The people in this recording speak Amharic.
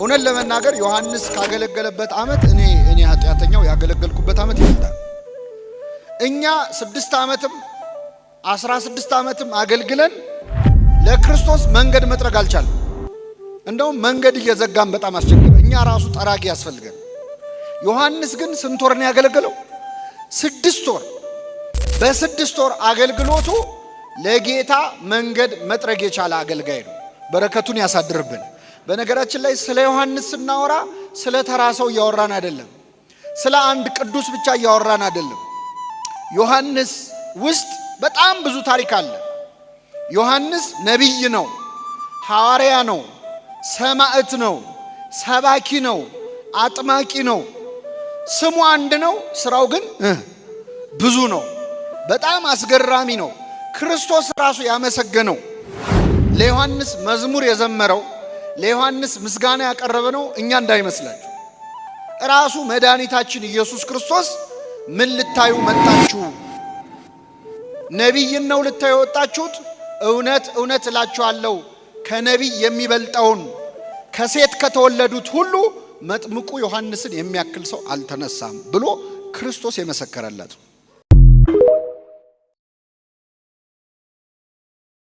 እውነት ለመናገር ዮሐንስ ካገለገለበት ዓመት እኔ ኃጢአተኛው ያገለገልኩበት ዓመት ይበልጣል። እኛ 6 ዓመትም 16 ዓመትም አገልግለን ለክርስቶስ መንገድ መጥረግ አልቻልንም። እንደውም መንገድ እየዘጋን በጣም አስቸግረ እኛ ራሱ ጠራጊ ያስፈልገን። ዮሐንስ ግን ስንት ወር ነው ያገለገለው? 6 ወር። በ6 ወር አገልግሎቱ ለጌታ መንገድ መጥረግ የቻለ አገልጋይ ነው። በረከቱን ያሳድርብን። በነገራችን ላይ ስለ ዮሐንስ ስናወራ ስለ ተራ ሰው እያወራን አይደለም። ስለ አንድ ቅዱስ ብቻ እያወራን አይደለም። ዮሐንስ ውስጥ በጣም ብዙ ታሪክ አለ። ዮሐንስ ነቢይ ነው፣ ሐዋርያ ነው፣ ሰማዕት ነው፣ ሰባኪ ነው፣ አጥማቂ ነው። ስሙ አንድ ነው፣ ስራው ግን ብዙ ነው። በጣም አስገራሚ ነው። ክርስቶስ ራሱ ያመሰገነው፣ ለዮሐንስ መዝሙር የዘመረው፣ ለዮሐንስ ምስጋና ያቀረበ ነው። እኛ እንዳይመስላችሁ፣ ራሱ መድኃኒታችን ኢየሱስ ክርስቶስ ምን ልታዩ መጣችሁ? ነቢይን ነው ልታዩ የወጣችሁት? እውነት እውነት እላችኋለሁ፣ ከነቢይ የሚበልጠውን፣ ከሴት ከተወለዱት ሁሉ መጥምቁ ዮሐንስን የሚያክል ሰው አልተነሳም ብሎ ክርስቶስ የመሰከረለት።